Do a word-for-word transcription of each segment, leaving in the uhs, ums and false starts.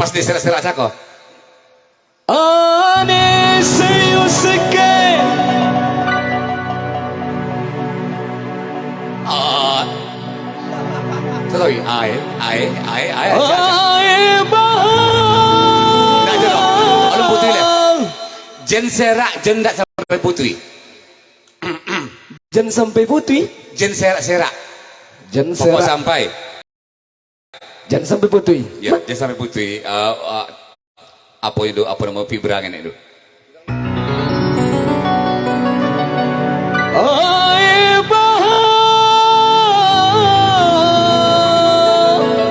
Pas diserak-serak cako. Ane Seiyusuke. Ah. Sorry, ae, ae, ae, ae, ae, ae. Ae bah. Ndak ado doh. Alun putuih lah. Jan serak, jan ndak sampai putuih. Jan sampai putuih? Jan serak-serak. Jan serak. Pokok sampai. Jan sampai putuih. Ya, jan sampai putuih. Ah, ah, apo itu, apo namo, fibra ngene tu. Ai bah.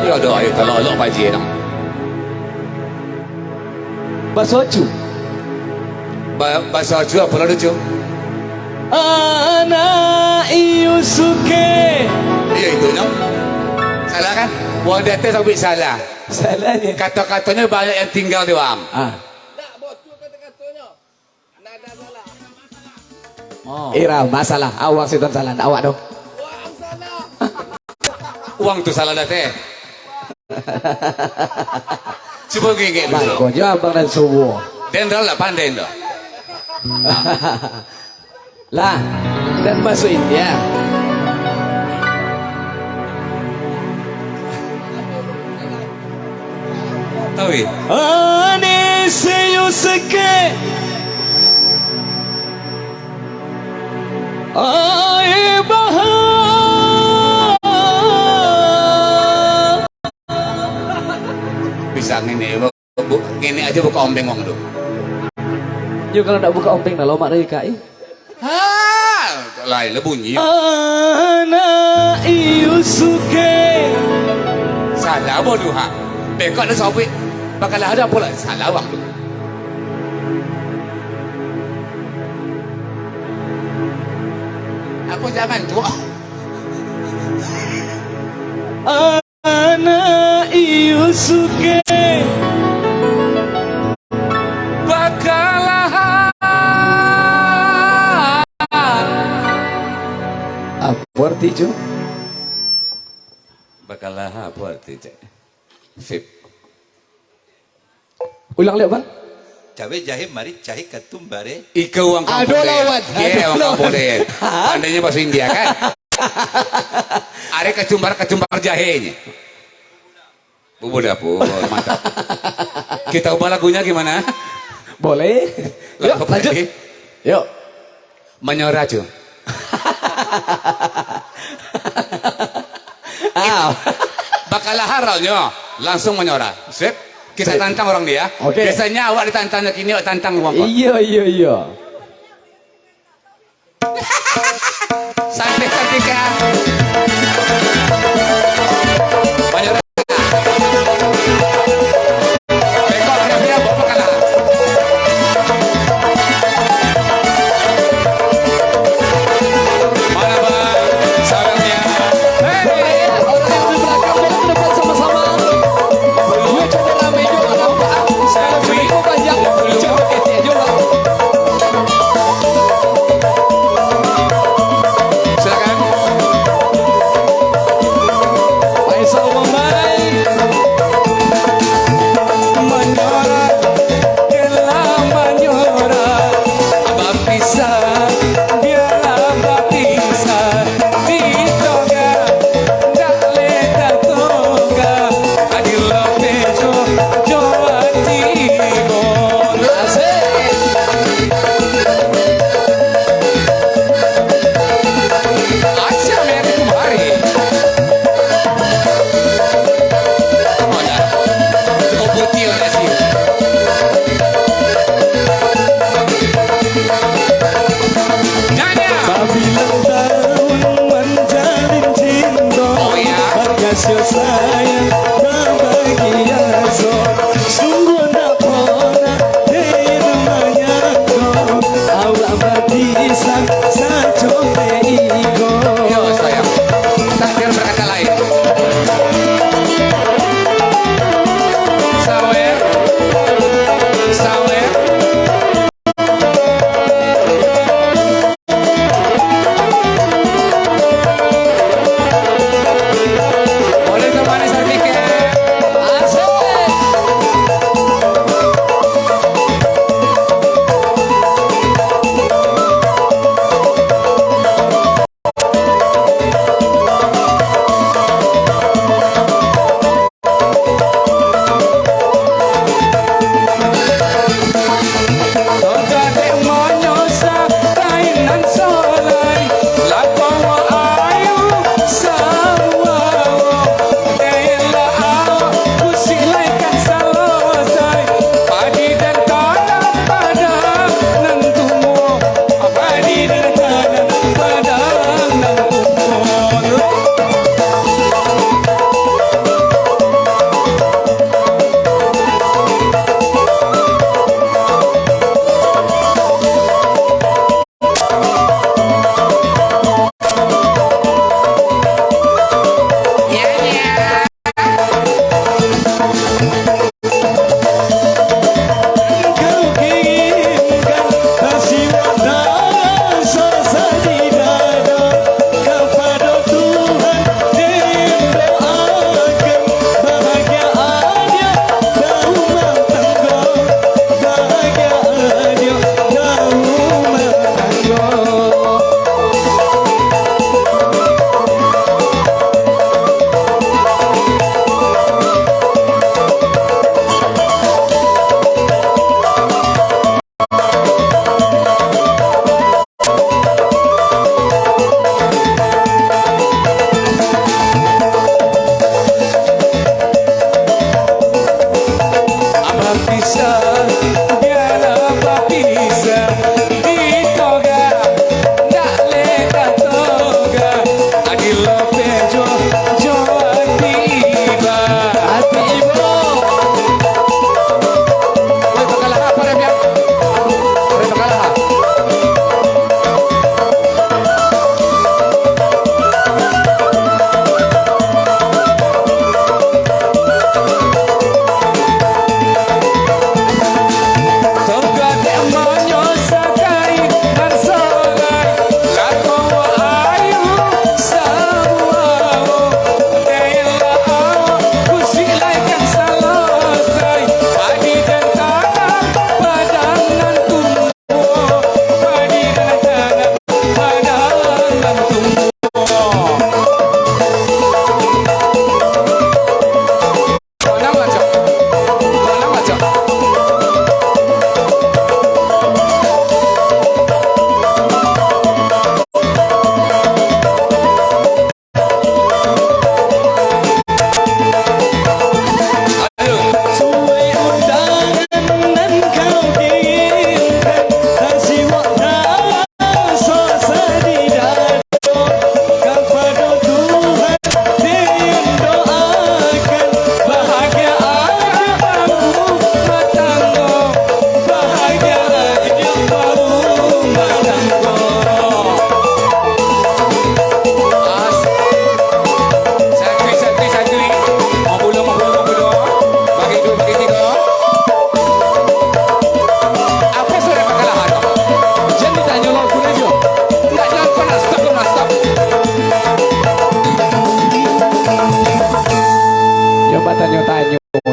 Yo doh, ayo talok-lok paji nang. Baso Cu. Ba-, baso Cu apo lah tu, Cu? Anak Yusuke. Iyo, itu nyo. Salah kan? Wang di ateh sabuik salah. Salah nyo. Kato-katonyo banyak yang tinggal di wang. Ah. Oh. Irama salah. Awak situ salah, ndak awak doh. Wang tu salah di ateh. Cubo ngingek dulu. Mangkonyo abang nan suwo. Jenderal lah pandai tu. Lah, dan masuk India. Tahu, eh? Ane Seiyusuke. Ai bah. Bisa ngene, bu-, ngene aja buka ompeng wang tu. Yo, kalau ndak buka ompeng, nah, lomak dari kai. Ha, lain lah bunyi. Anak Yusuke. Salah bodoh, ha. Bekok ada sabuik. Bakal ada pula. Salah wang tu. Aku zaman tu. Anak Yusuke. Bakalahan. Apo arti, Cu? Bakalahan apo arti, Cek? Sip. Ulang liak, Bang. Cabe, jahe, maric, cahik, katumbare. Iko wang kampung. Aduh, lawan. Ye, aduh, wang kampung lawan. Andainyo bahaso India, kan? Are kacumbar, kacumbar jahenyo. Bubur dapur, mantap. Kita ubah lagunya gimana? Boleh. Lagu yuk, apa lanjut lagi? Yuk. Manyora, Cu. Ah. Bakal haralnyo, langsung manyora. Sip. Kita sip. Tantang orang dia. Oke. Biasanya awak ditantang, kini awak tantang wang ko. Iya, iya, iya. Santih cantika. Manyora. Bengkok, siap-siap, bawa kalah. Mana, Bang? Sarangnya. Hei! Orang yang di belakang, boleh ke depan sama-sama? Yuk, coba rame juga, nampak? Kalau sedikit banyak, coba kecek juga. Silakan.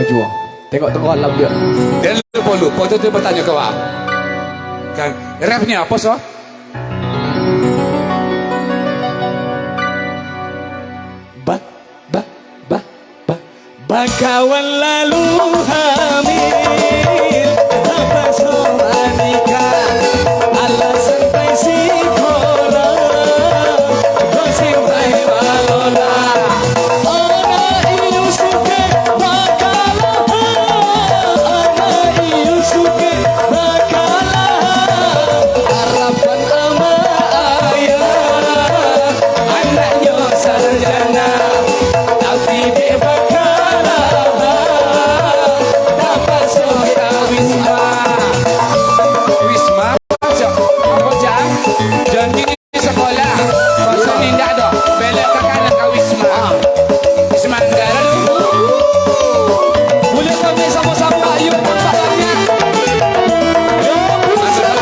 juo. Tengok tengok alam dia. Dia lupo-lupo tu, dia batanyo ka awak. Kan, refnyo apo, so? Ba, ba, ba, ba. Bakawan lalu hamil, tapaso manikah, alasan pai sikolah, gosip pai balolah. Anak iyo suke bakalahan, anak iyo suke bakalahan. Harapan amak ayah, anaknyo sarjana, tapi dek bakalahan, tapaso ka Wisma. Wisma, apo, Cak? Apo, Cak? Janji di sekolah, kosong indak doh. Belok ka kanan ka Wisma. Wisma Anggara tu. Buliah kami samo-samo, ayo, tambah banyak. Yo, pusat.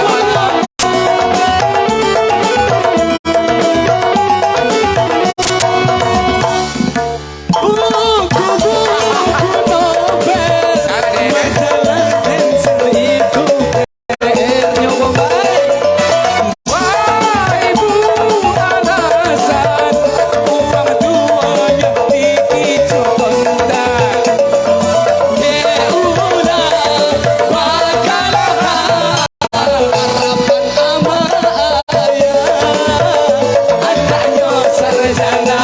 Harapan ama ayah, anaknyo sarjana,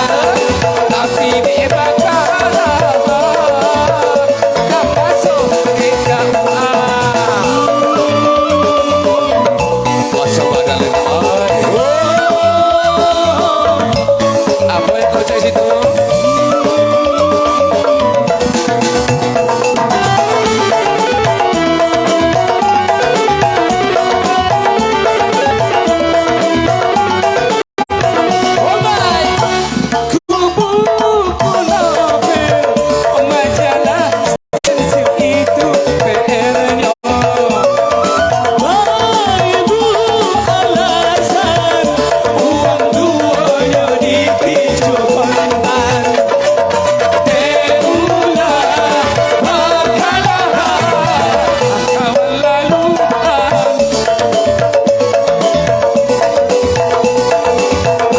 tapi dek bakalahan, ka masuak K K U A. Masa badan lain, ai. Apo yang kau cari situ?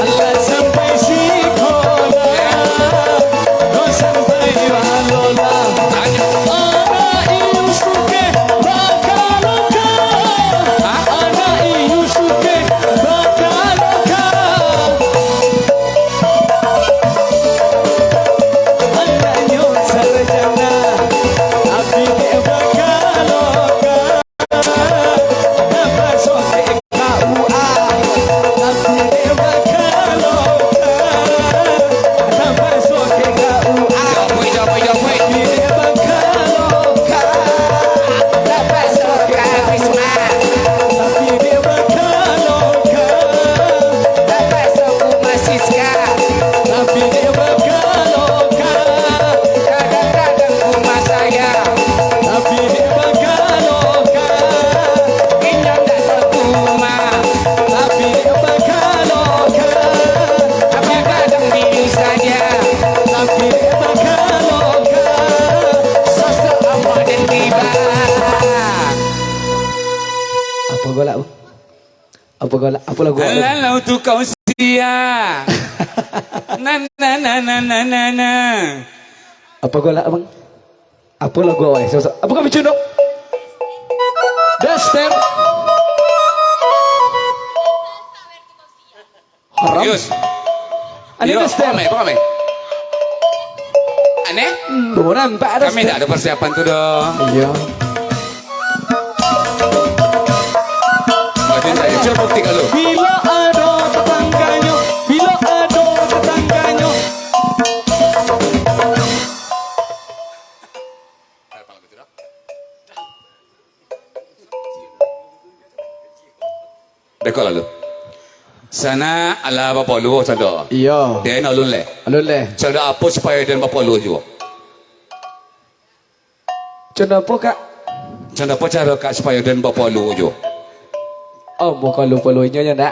Alah sampai sikolah, oh sampai balolah. Anak iyo suke bakaloka, anak iyo suke bakaloka. Anaknyo sarjana, tapi dek bakaloka. Tapi dek bakaloka. Kadang-kadang rumah saya. Tapi dek bakaloka. Inyo ndak tahu rumah. Tapi dek bakaloka. Tapi kadang bius saja. Tapi dek bakaloka. Sosok amak den tiba. Apo golak, Bang? Apo golak? Apo lagu, Bang? Lalau tu kau sia. Na, na, na. Apo golak, Bang? Apo lagu awak, eh? Sosok. Apo kami cunduk? Dustin. Haram. Yus. Ane Dustin. Paham, eh? Paham, eh? Ane? Hmm, nampak Dustin. Kami tak ada persiapan tu doh. Iya. Aduh, saya cuba bukti kalau. Bila ado tetangganyo, bila ado tetangganyo. Deko lalu. Sana alah bapoluo sado. Iyo. Den alun leh. Alun leh. Sado apo supayo den bapoluo juo? Cando apo, Kak? Cando apo caro, Kak, supayo den bapoluo juo? Oh, mau kalau poluo inyo nyo ndak?